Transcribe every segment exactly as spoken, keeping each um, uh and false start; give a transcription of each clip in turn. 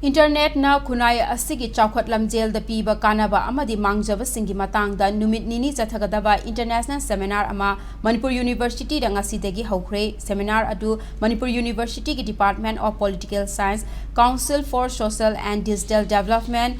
ꯏꯟꯇꯔꯅꯦꯠꯅ ꯈꯨꯟꯅꯥꯏ ꯑꯁꯤꯒꯤ ꯆꯥꯎꯈꯠ ꯂꯝꯖꯦꯜꯗ ꯄꯤꯕ ꯀꯥꯟꯅꯕ ꯑꯃꯗꯤ ꯃꯥꯡꯖꯕꯁꯤꯡꯒꯤ ꯃꯇꯥꯡꯗ ꯅꯨꯃꯤꯠ ꯅꯤꯅꯤ ꯆꯠꯊꯒꯗꯕ ꯏꯟꯇꯔꯅꯦꯁꯅꯦꯜ ꯁꯦꯃꯤꯅꯥꯔ ꯑꯃ ꯃꯅꯤꯄꯨꯔ ꯌꯨꯅꯤꯚꯔꯁꯤꯇꯤꯗ ꯉꯁꯤꯗꯒꯤ ꯍꯧꯈ꯭ꯔꯦ꯫ ꯁꯦꯃꯤꯅꯥꯔ ꯑꯗꯨ ꯃꯅꯤꯄꯨꯔ ꯌꯨꯅꯤꯚꯔꯁꯤꯇꯤꯒꯤ Department of Political Science, Council for Social and Digital Development,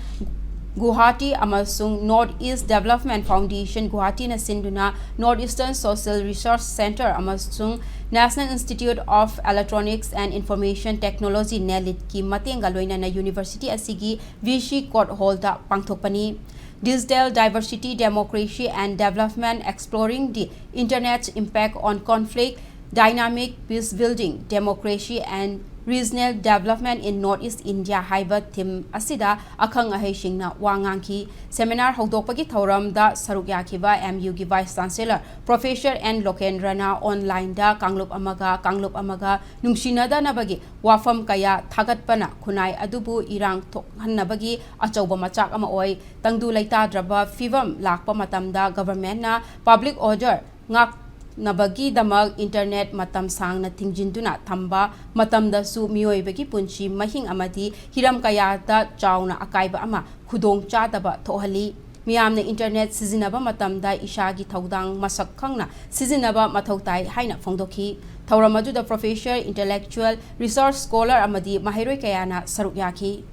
Guwahati ꯑꯃꯁꯨꯡ North East Development Foundation, ꯒꯨꯋꯥꯍꯥꯇꯤꯅ ꯁꯤꯟꯗꯨꯅ North Eastern Social Research Centre ꯑꯃꯁꯨꯡ National Institute of Electronics and Information Technology, ꯅꯦꯂꯤꯠꯀꯤ ꯃꯇꯦꯡꯒ ꯂꯣꯏꯅꯅ ꯌꯨꯅꯤꯚꯔꯁꯤꯇꯤ ꯑꯁꯤꯒꯤ ꯚꯤ ꯁꯤ ꯀꯣꯔꯠ ꯍꯣꯜꯗ ꯄꯥꯡꯊꯣꯛꯄꯅꯤ꯫ Digital Diversity, Democracy and Development, Exploring the Internet's Impact on Conflict, Dynamic Peace Building, Democracy and Regional Development in North East India ꯍꯥꯏꯕ ꯊꯤꯝ ꯑꯁꯤꯗ ꯑꯈꯪ ꯑꯍꯩꯁꯤꯡꯅ ꯋꯥ ꯉꯥꯡꯈꯤ꯫ Seminar ꯍꯧꯗꯣꯛꯄꯒꯤ ꯊꯧꯔꯝꯗ ꯁꯔꯨꯛ ꯌꯥꯈꯤꯕ ꯑꯦꯝ ꯌꯨꯒꯤ ꯚꯥꯏꯁ ꯆꯥꯟꯁꯦꯂꯔ ꯄ꯭ꯔꯣꯐꯦꯁꯔ ꯑꯦꯟ ꯂꯣꯀꯦꯟꯗ꯭ꯔꯅ ꯑꯣꯟꯂꯥꯏꯟꯗ ꯀꯥꯡꯂꯨꯞ ꯑꯃꯒ ꯀꯥꯡꯂꯨꯞ ꯑꯃꯒ ꯅꯨꯡꯁꯤꯅꯗꯅꯕꯒꯤ ꯋꯥꯐꯝ ꯀꯌꯥ ꯊꯥꯒꯠꯄꯅ ꯈꯨꯟꯅꯥꯏ ꯑꯗꯨꯕꯨ ꯏꯔꯥꯡ ꯊꯣꯛꯍꯟꯅꯕꯒꯤ ꯑꯆꯧꯕ ꯃꯆꯥꯛ ꯑꯃ ꯑꯣꯏ꯫ ꯇꯪꯗꯨ ꯂꯩꯇꯥꯗ꯭ꯔꯕ ꯐꯤꯚꯝ ꯂꯥꯛꯄ ꯃꯇꯝꯗ ꯒꯚꯔꯟꯃꯦꯟꯠꯅ ꯄꯕ꯭ꯂꯤꯛ ꯑꯣꯔꯗꯔ ꯉꯥꯛꯅꯕꯒꯤꯗꯃꯛ ꯏꯟꯇꯔꯅꯦꯠ ꯃꯇꯝ ꯁꯥꯡꯅ ꯊꯤꯡꯖꯤꯟꯗꯨꯅ ꯊꯝꯕ ꯃꯇꯝꯗꯁꯨ ꯃꯤꯑꯣꯏꯕꯒꯤ ꯄꯨꯟꯁꯤ ꯃꯍꯤꯡ ꯑꯃꯗꯤ ꯍꯤꯔꯝ ꯀꯌꯥꯗ ꯆꯥꯎꯅ ꯑꯀꯥꯏꯕ ꯑꯃ ꯈꯨꯗꯣꯡꯆꯥꯗꯕ ꯊꯣꯛꯍꯜꯂꯤ꯫ ꯃꯤꯌꯥꯝꯅ ꯏꯟꯇꯔꯅꯦꯠ ꯁꯤꯖꯤꯟꯅꯕ ꯃꯇꯝꯗ ꯏꯁꯥꯒꯤ ꯊꯧꯗꯥꯡ ꯃꯁꯛ ꯈꯪꯅ ꯁꯤꯖꯤꯟꯅꯕ ꯃꯊꯧ ꯇꯥꯏ ꯍꯥꯏꯅ ꯐꯣꯡꯗꯣꯛꯈꯤ꯫ ꯊꯧꯔꯝ ꯑꯗꯨꯗ ꯄ꯭ꯔꯣꯐꯦꯁꯔ, ꯏꯟꯇꯦꯂꯦꯛꯆꯨꯑꯦꯜ, ꯔꯤꯁꯔꯆ ꯁ꯭ꯀꯣꯂꯔ ꯑꯃꯗꯤ ꯃꯍꯩꯔꯣꯏ ꯀꯌꯥꯅ ꯁꯔꯨꯛ ꯌꯥꯈꯤ꯫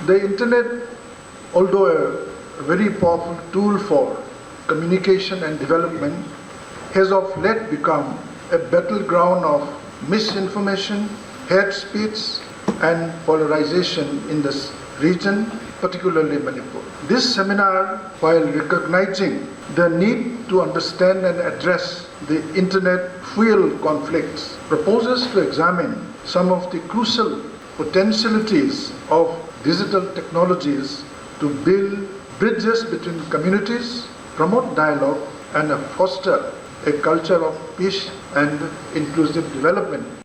The internet, although a very powerful tool for communication and development, has of late become a battleground of misinformation, hate speech, and polarization in this region, particularly Manipur. This seminar, while recognizing the need to understand and address the internet fuel conflicts, proposes to examine some of the crucial potentialities of digital technologies to build bridges between communities, promote dialogue, and foster a culture of peace and inclusive development.